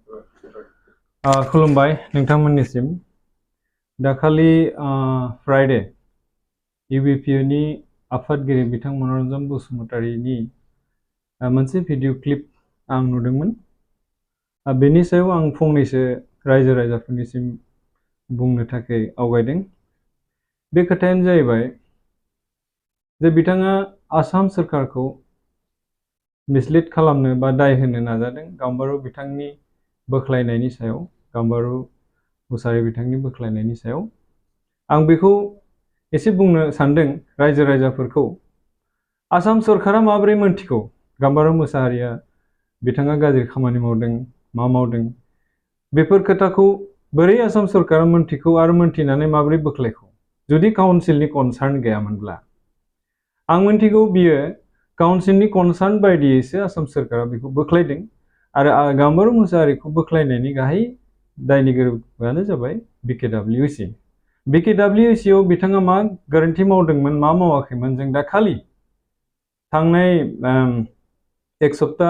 खुलुमबाय नोंथांमोननिसिम दाखालि फ्राइडे UBPF नि आफादगिरि बिथां मनरन्जन बसुमतारीनि मोनसे भिडिअ क्लिप आं नुदोंमोन। बेनि सायाव आं फंनैसो रायजो राजाफोरनिसिम बुंनो थाखाय आवगायदों। बे खोथायानो जाहैबाय जे बिथाङा आसाम सरकारखौ मिसलिड खालामनो बा दाय होनो नाजादों गाम्बारु बिथांनि बोख्लायनायनि सायाव, गाम्बारु मुसाहारि बिथांनि बोख्लायनायनि सायाव। आं बेखौ एसे बुंनो सानदों रायजो राजाफोरखौ। आसाम सरकारा माबोरै मोनथिगौ गाम्बारु मुसाहारिया बिथाङा गाज्रि खामानि मावदों, मा मावदों, बेफोर खोथाखौ बोरै आसाम सरकारा मोनथिगौ आरो मोनथिनानै माबोरै बोख्लायखौ जुदि काउन्सिलनि कनसार्न गैयामोनब्ला। आं मोनथिगौ बियो काउन्सिलनि कनसार्न बायदियैसो आसाम सरकारा बेखौ बोख्लायदों आरो गाम्बारु मुसाहारिखौ बोख्लायनायनि गाहाय दायनिगिरियानो जाबाय BKWC। BKWC आव बिथाङा मा गोरोन्थि मावदोंमोन, मा मावाखैमोन, जों दाखालि थांनाय एक सप्ता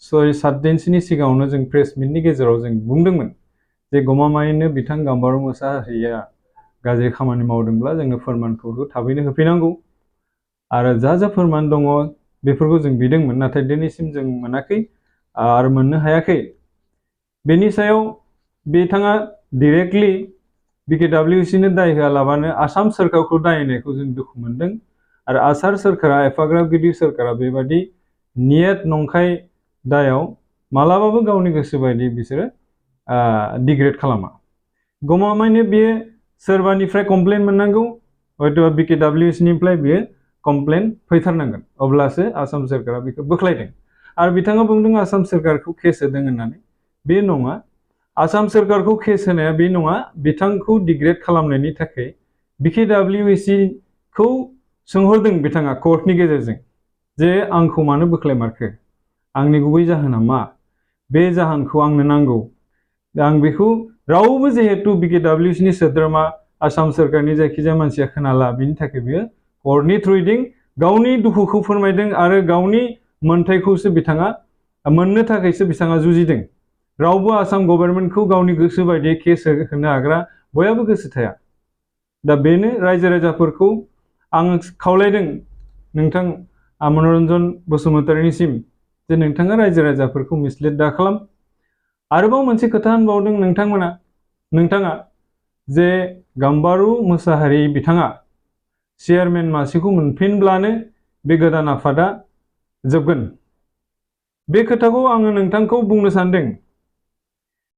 6-7 दिनसोनि सिगाङावनो जों प्रेस मिटनि गेजेराव जों बुंदोंमोन जे गमामायैनो बिथां गाम्बारु मुसाहारिया गाज्रि खामानि मावदोंब्ला जोंनो फोरमानखौ थाबैनो होफैनांगौ आरो जा फोरमान दङ बेफोरखौ जों बिदोंमोन, नाथाय दिनैसिम जों मोनाखै आरो मोननो हायाखै। बेनि सायाव बिथाङा डाइरेक्टलि BKWC नो दाय होआलाबानो आसाम सरकारखौ दाय होनायखौ जों दुखु मोनदों आरो आसाम सरकारा एफाग्राब गिदिर सरकारा बेबादि नियत नंखाय दायाव मालाबाबो गावनि गोसो बायदि बिसोरो डिग्रेड खालामा। गमामायैनो बेयो सोरबानिफ्राय कमप्लेन मोननांगौ, हयथ' BKWC निफ्राय बेयो कमप्लेन फैथारनांगोन, अब्लासो आसाम सरकारा बेखौ बोख्लायदों। आरो बिथाङा बुंदों आसाम सरकारखौ केस होदों होननानै। बे नङा, आसाम सरकारखौ केस होनाया बे नङा। बिथांखौ डिग्रेड खालामनायनि थाखाय BKWC खौ सोंहरदों बिथाङा कर्टनि गेजेरजों जे आंखौ मानो बोख्लायमारखो, आंनि गुबै जाहोना मा, बे जाहोनखौ आंनो नांगौ। आं बेखौ रावबो जिहेतु BKWC नि सोद्रोमा आसाम सरकारनि जायखिजाया मानसिया खोनाला, बिनि थाखाय बियो कर्टनि थ्रुयै गावनि दुखुखौ फोरमायदों आरो गावनि मोनथायखौसो बिथाङा मोननो थाखायसो बिथाङा जुजिदों। रावबो आसाम गभर्नमेन्टखौ गावनि गोसो बायदियै केस होनो हाग्रा बयहाबो गोसो थाया। दा बेनो रायजो राजाफोरखौ आं खावलायदों नोंथां मनरन्जन बसुमतारीनिसिम जे नोंथाङा रायजो राजाफोरखौ मिसलिड दा खालाम। आरोबाव मोनसे खोथा होनबावदों नोंथाङा जे गाम्बारु मुसाहारि बिथाङा चेयारमेन मासिखौ मोनफिनब्लानो बे गोदान आफादा जोबगोन। बे खोथाखौ आङो नोंथांखौ बुंनो सानदों,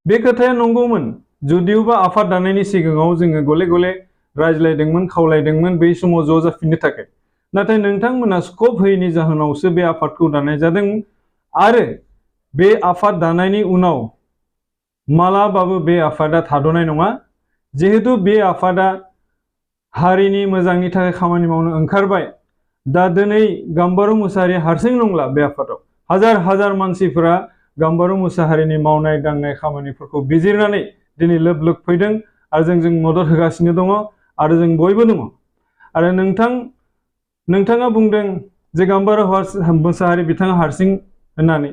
बे खोथाया नंगौमोन जुदियोबा आफाद दानायनि सिगाङाव जोङो गले गले रायज्लायदोंमोन, खावलायदोंमोन बै समाव ज' जाफिननो थाखाय। नाथाय नोंथांमोना स्कप होयैनि जाहोनावसो बे आफादखौ दानाय जादों आरो बे आफाद दानायनि उनाव मालाबाबो बे आफादा थाद'नाय नङा। जिहेतु बे आफादा हारिनि मोजांनि थाखाय खामानि मावनो ओंखारबाय। दा दिनै गाम्बारु मुसाहारि हारसिं नंला, बे आफादाव हाजार हाजार मानसिफोरा गाम्बारु मुसाहारिनि मावनाय दांनाय खामानिफोरखौ बिजिरनानै दिनै लोब लोब फैदों आरो जों मदद होगासिनो दङ आरो जों बयबो दङ। आरो नोंथाङा बुंदों जे गाम्बारु मुसाहारि बिथाङा हारसिं होननानै,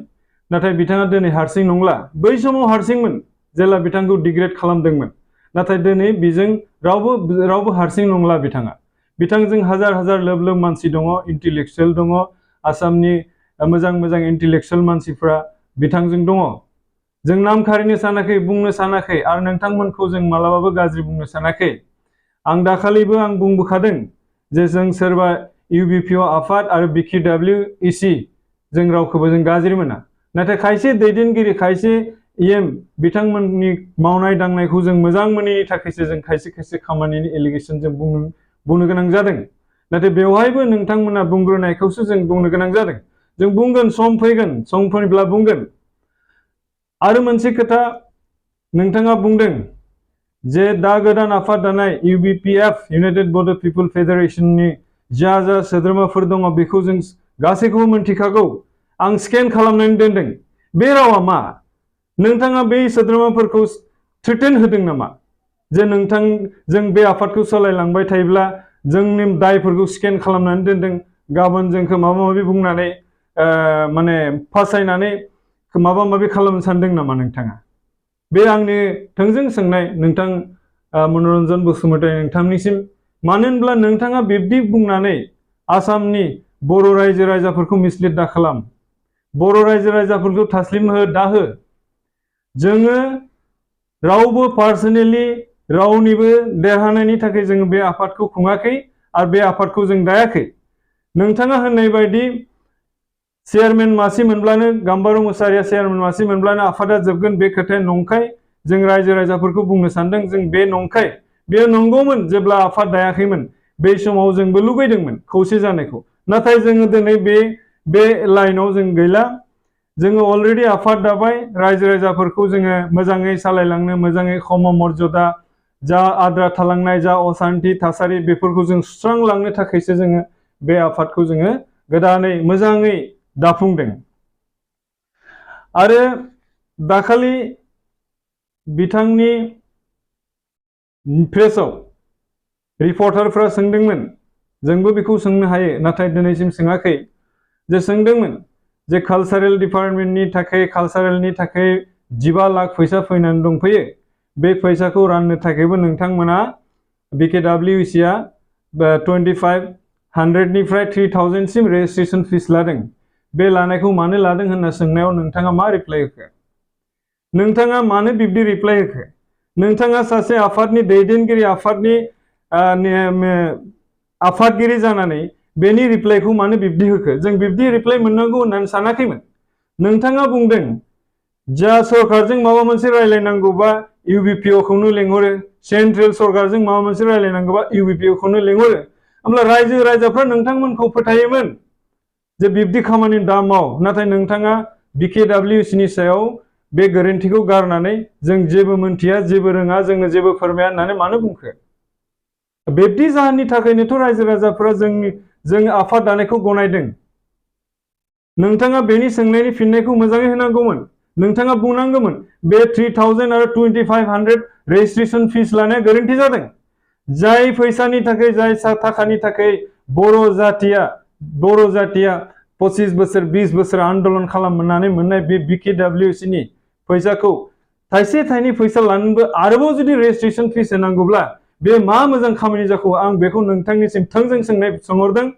नाथाय बिथाङा दिनै हारसिं नंला। बै समाव हारसिंमोन जेला बिथांखौ डिग्रेड खालामदोंमोन, नाथाय दिनै बिजों रावबो हारसिं नंला। बिथांजों हाजार हाजार लोब लोब मानसि दङ, इन्टेलेक्सुयेल दङ, आसामनि मोजां मोजां इन्टेलेक्सुयेल मानसिफ्रा बिथांजों दङ। जों नाम खारिनो सानाखै, बुंनो सानाखै आरो नोंथांमोनखौ जों मालाबाबो गाज्रि बुंनो सानाखै। आं दाखालिबो आं बुंबोखादों जे जों सोरबा UBPF आफाद आरो BKWC जों रावखौबो जों गाज्रि मोना, नाथाय खायसे दैदेनगिरि, खायसे बिथांमोननि मावनाय दांनायखौ जों मोजां मोनैनि थाखायसो जों खायसे खामानिनि एलिगेसन जों बुंनो गोनां जादों। नाथाय बेवहायबो नोंथांमोना बुंग्रोनायखौसो जों बुंनो गोनां जादों। जों बुंगोन, सम फैगोन, सम फैब्ला बुंगोन। आरो मोनसे खोथा नोंथाङा बुंदों जे दा गोदान आफाद दानाय UBPF इउनाइटेड बड' पिपल फेडारेशननि जा सोद्रोमाफोर दङ बेखौ जों गासैखौबो मोनथिखागौ। आं स्केन खालामनानै दोनदों। बे रावा मा? नोंथाङा बै सोद्रोमाफोरखौ थ्रेटेन होदों नामा जे जों बे आफादखौ सालायलांबाय थायोब्ला जोंनि दायफोरखौ स्केन खालामनानै दोनदों, गाबोन जोंखौ माबा माबि बुंनानै माने फासायनानै माबा माबि खालामनो सानदों नामा नोंथाङा? बे आंनि थोंजों सोंनाय नोंथां मनरन्जन बसुमतारी नोंथांनिसिम। मानो होनब्ला नोंथाङा बिब्दि बुंनानै आसामनि बर' रायजो राजाफोरखौ मिसलिड दा खालाम, बर' रायजो राजाफोरखौ थास्लिम दाहो। जोङो रावबो पार्सनेलि रावनिबो देरहानायनि थाखाय जोङो बे आफादखौ खुङाखै आरो बे आफादखौ जों दायाखै। नोंथाङा होननाय बायदि चेयारमेन मासि मोनब्लानो गाम्बारु मुसाहारिया चेयारमेन मासि मोनब्लानो आफादा जोबगोन, बे खोथाया नंखाय। जों रायजो राजाफोरखौ बुंनो सानदों जों बे नंखाय। बेयो नंगौमोन जेब्ला आफाद दायाखैमोन बे समाव जोंबो लुबैदोंमोन खौसे जानायखौ। नाथाय जोङो दिनै बे लाइनाव जों गैला। जोङो अलरेडि आफाद दाबाय, रायजो राजाफोरखौ जोङो मोजाङै सालायलांनो, मोजाङै खम मर्यादा जा आद्रा थालांनाय जा असान्थि थासारि बेफोरखौ जों सुस्रांलांनो थाखायसो जोङो बे आफादखौ जोङो गोदानै मोजाङै दाफुंदों। आरो दाखालि बिथांनि प्रेसआव रिपर्टारफ्रा सोंदोंमोन, जोंबो बेखौ सोंनो हायो नाथाय दिनैसिम सोङाखै, जे सोंदोंमोन जे कालचारेल डिपार्टमेन्टनि थाखाय कालचारेलनि थाखाय 15 लाख फैसा फैनानै दंफैयो, बे फैसाखौ राननो थाखायबो नोंथांमोना BKWCआ 2500निफ्राय 3000 सिम रेजिस्ट्रेशन फिस लादों। बे लानायखौ मानो लादों होनना सोंनायाव नोंथाङा मा रिप्लाइ होखो? नोंथाङा मानो बिब्दि रिप्लाइ होखो? नोंथाङा सासे आफादनि दैदेनगिरि, आफादगिरि जानानै बेनि रिप्लाइखौ मानो बिब्दि होखो? जों बिब्दि रिप्लाइ मोननांगौ होननानै सानाखैमोन। नोंथाङा बुंदों जा सरकारजों माबा मोनसे रायलायनांगौबा UBPO खौनो लेंहरो, सेन्ट्रेल सरकारजों माबा मोनसे रायलायनांगौबा UBPO खौनो लेंहरो। होमब्ला रायजो राजाफ्रा नोंथांमोनखौ फोथायोमोन जे बिब्दि खामानि दा माव। नाथाय नोंथाङा BKWC नि सायाव बे गोरोन्थिखौ गारनानै जों जेबो मोनथिया, जेबो रोङा, जोंनो जेबो फोरमाया होननानै मानो बुंखो? बिब्दि जाहोननि थाखायनोथ' रायजो राजाफ्रा जों आफाद दानायखौ गनायदों। नोंथाङा बेनि सोंनायनि फिननायखौ मोजाङै होनांगौमोन। नोंथाङा बुंनांगौमोन बे 3000 आरो 2500 रेजिस्ट्रेशन फिस लानाया गोरोन्थि जादों। जाय फैसानि थाखाय, जाय थाखानि थाखाय बर' जातिया 25 बोसोर 20 बोसोर आन्दोलन खालामनानै मोननाय बे BKWC नि फैसाखौ थाइसे थाइनै फैसा लानोबो आरोबाव जुदि रेजिस्ट्रेशन फिस होनांगौब्ला बे मा मोजां खामानि जाखो? आं बेखौ नोंथांनिसिम थोंजों सोंहरदों।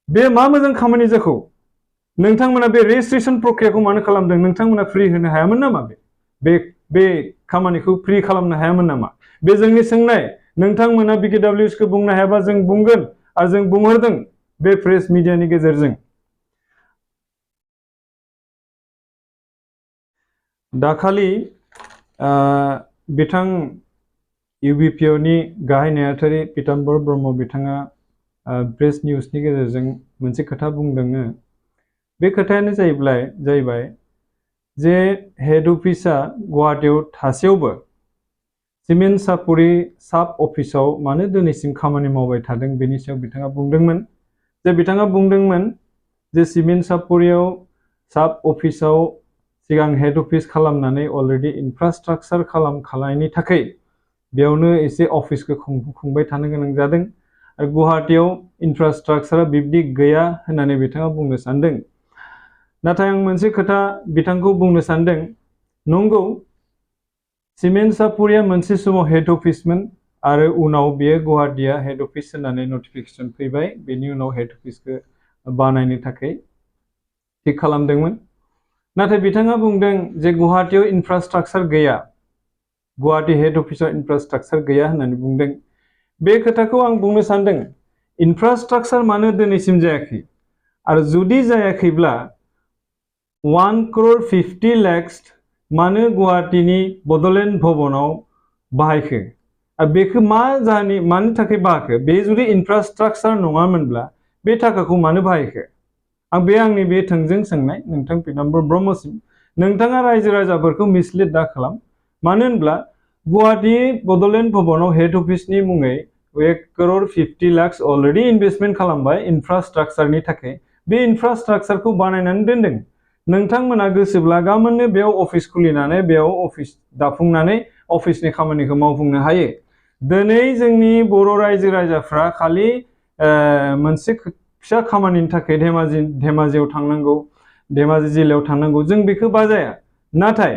बे मा मोजां खामानि जाखो? नोंथांमोना बे रेजिस्ट्रेशन प्रक्रियाखौ मानो खालामदों? नोंथांमोना फ्रि होनो हायामोन नामा? बे खामानिखौ फ्रि खालामनो हायामोन नामा? बे जोंनि सोंनाय। नोंथांमोना BKWC खौ बुंनो हायाबा जों बुंगोन आरो जों बुंहरदों बे प्रेस मिडियानि गेजेरजों। दाखालि बिथां UBPO नि गाहाय नेहाथारि पीताम्बर ब्रह्म बिथाङा प्रेस निउसनि गेजेरजों मोनसे खोथा बुंदोंनो। बे खोथायानो जाहैबाय जे हेड अफिसआ गुवाहाटीयाव थासेयावबो सिमेन्ट सापरि साब अफिसाव मानो दिनैसिम खामानि मावबाय थादों बेनि सायाव बिथाङा बुंदोंमोन। बिथाङा बुंदोंमोन जे सिमेन्ट सापरियाव साब अफिसाव सिगां हेड अफिस खालामनानै अलरेडि इनफ्रास्ट्राक्चार खालामखानायनि थाखाय बेयावनो एसे अफिसखौ खुंबाय थानो गोनां जादों। आरो गुवाहाटीयाव इनफ्रास्ट्राक्चारा बिब्दि गैया होननानै बिथाङा बुंनो सानदों। नाथाय आं मोनसे खोथा बिथांखौ बुंनो सानदों, नंगौ सिमेन्ट सापरिया मोनसे समाव हेड अफिसमोन आरो उनाव बेयो गुवाहाटीया हेड अफिस होननानै नटिफिकेसन फैबाय। बेनि उनाव हेड अफिसखौ बानायनो थाखाय थिक खालामदोंमोन। नाथाय बिथाङा बुंदों जे गुवाहाटीयाव इनफ्रास्ट्राक्चार गैया, गुवाहाटी हेड अफिसाव इनफ्रास्ट्राक्चार गैया होननानै बुंदों। बे खोथाखौ आं बुंनो सानदों, इनफ्रास्ट्राक्चार मानो दिनैसिम जायाखै? आरो जुदि जायाखैब्ला 1,50 लाख मानो गुवाहाटीनि बड'लेण्ड भवनाव बाहायखो? आरो बेखौ मानि थाखाय बाहायखो? बे जुदि इनफ्रास्ट्राक्चार नङामोनब्ला बे थाखाखौ मानो बाहायखो? आंनि बे थोंजों सोंनाय नोंथां पीताम्बर ब्रह्मसिम। नोंथाङा रायजो राजाफोरखौ मिसलिड दा खालाम। मानो होनब्ला गुवाहाटी बड'लेण्ड भवनाव हेड अफिसनि मुङै 1,50 लाख अलरेडि इनभेस्टमेन्ट खालामबाय इनफ्रास्ट्राक्चारनि थाखाय। बे इनफ्रास्ट्राक्चारखौ बानायनानै दोनदों। नोंथांमोना गोसोब्ला गाबोननो बेयाव अफिस खुलिनानै बेयाव अफिस दाफुंनानै अफिसनि खामानिखौ मावफुंनो हायो। दिनै जोंनि बर' रायजो राजाफ्रा खालि मोनसे फिसा खामानिनि थाखाय धेमाजियाव थांनांगौ, धेमाजि जिल्लायाव थांनांगौ, जों बेखौ बाजाया। नाथाय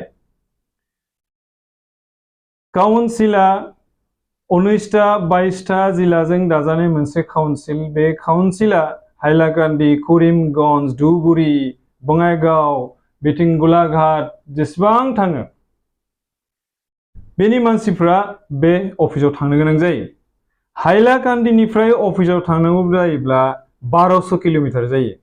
काउन्सिला 19टा 22टा जिल्लाजों दाजानाय मोनसे काउन्सिल। बे काउन्सिला हाइलाकान्दि, करिमगन्ज, धुबुरी, बङाइगाव, बिथिं गलाघाट जेसेबां थाङो बेनि मानसिफ्रा बे अफिसाव थांनो गोनां जायो। हाइलाकान्दिनिफ्राय अफिसाव थांनांगौ जायोब्ला 1200 किल'मिटार जायो।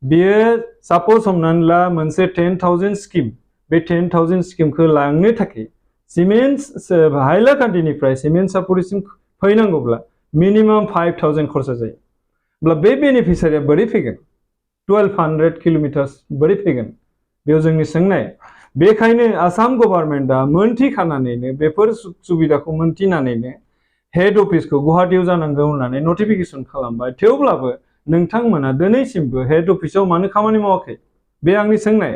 बेयो साप'ज हमनानै ला मोनसे 10,000 स्किम, बे 10,000 स्किमखौ लांनो थाखाय हाइलाकान्दिनिफ्राय सिमेन्ट सापरिसिम फैनांगौब्ला मिनिमाम 5,000 खरसा जायो। अब्ला बे बेनिफिसियारिया बोरै फैगोन? 1200 किल'मिटार्स बोरै फैगोन? बेयाव जोंनि सोंनाय। बेखायनो आसाम गभर्नमेन्टआ मोनथिखानानैनो बेफोर सुबिदाखौ मोनथिनानैनो हेड अफिसखौ गुवाहाटीयाव जानांगौ होननानै नटिफिकेसन खालामबाय। थेवब्लाबो नोंथांमोना दिनैसिमबो हेड अफिसाव मानो खामानि मावाखै? बे आंनि सोंनाय।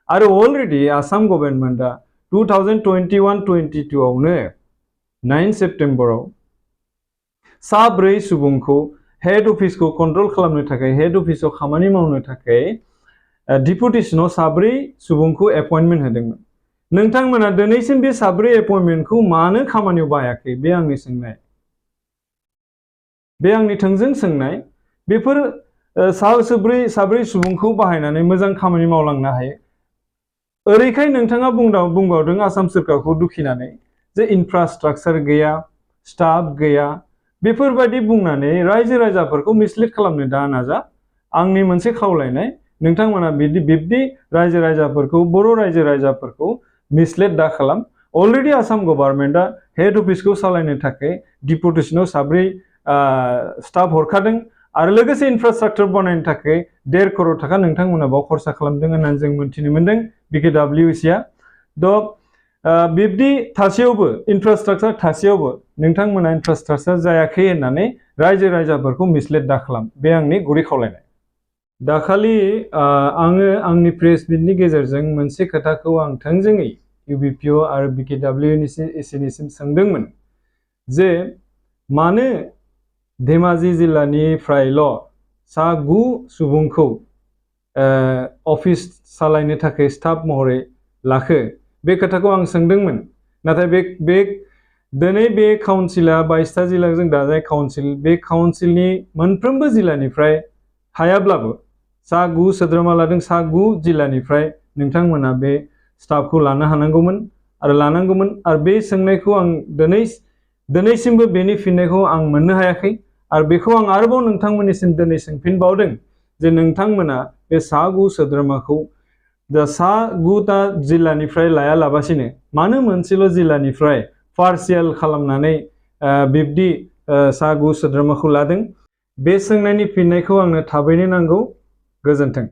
आरो अलरेडि आसाम गभर्नमेन्टआ 2021-22 आवनो 9 सेप्टेम्बराव 4 सुबुंखौ हेड अफिसखौ कन्ट्रल खालामनो थाखाय, हेड अफिसाव खामानि मावनो थाखाय डिपुटेसनाव 4 सुबुंखौ एपइन्टमेन्ट होदोंमोन। नोंथांमोना दिनैसिम बे 4 एपइन्टमेन्टखौ मानो खामानियाव बाहायाखै? बे आंनि सोंनाय। बे आंनि थोंजों सोंनाय। बेफोर 4 सुबुंखौ बाहायनानै मोजां खामानि मावलांनो हायो। ओरैखाय नोंथाङा बुंबावदों आसाम सोरखारखौ दुखिनानै जे इनफ्रास्ट्राक्चार गैया, स्टाफ गैया, बेफोरबायदि बुंनानै रायजो राजाफोरखौ मिसलिड खालामनो दा नाजा। आंनि मोनसे खावलायनाय, नोंथांमोना बिब्दि रायजो राजाफोरखौ, बर' रायजो राजाफोरखौ मिसलिड दा खालाम। अलरेडि आसाम गभर्नमेन्टआ हेड अफिसखौ सालायनो थाखाय डिपुटेसनाव 4 स्टाफ हरखादों आरो लोगोसे इनफ्रास्ट्राक्चार बानायनो थाखाय 1.5 करोड़ थाखा नोंथांमोना बाव खरसा खालामदों होननानै जों मिथिनो मोनदों BKWCआ। बिब्दि थासेयावबो, इनफ्रास्ट्राक्चार थासेयावबो नोंथांमोना इनफ्रास्ट्राक्चार जायाखै होननानै रायजो राजाफोरखौ मिसलिड दा खालाम। बे आंनि गुरै खावलायनाय। दाखालि आङो आंनि प्रेस मिटनि गेजेरजों मोनसे खोथाखौ आं थोंजोङै UBPO आरो BKWCनिसिम सोंदोंमोन जे मानो धेमाजि जिल्लानिफ्रायल' 9 सुबुंखौ अफिस सालायनो थाखाय स्टाफ महरै लाखो? बे खोथाखौ आं सोंदोंमोन। नाथाय दिनै बे काउन्सिला 22टा जिल्लाजों दाजानाय काउन्सिल, बे काउन्सिलनि मोनफ्रोमबो जिल्लानिफ्राय हायाब्लाबो 9 सोद्रोमा लादों, 9 जिल्लानिफ्राय नोंथांमोना बे स्टाफखौ लानो हानांगौमोन आरो बे सोंनायखौ आं दिनैसिमबो बेनि फिननायखौ आं मोननो हायाखै। आरो बेखौ आं आरोबाव नोंथांमोननिसिम दिनै सोंफिनबावदों जे नोंथांमोना बे 9 सोद्रोमाखौ 9टा जिल्लानिफ्राय लायालाबासिनो मानो मोनसेल' जिल्लानिफ्राय पार्सियेल खालामनानै बिब्दि 9 सोद्रोमाखौ लादों? बे सोंनायनि फिननायखौ आंनो थाबैनो नांगौ। गोजोन्थों।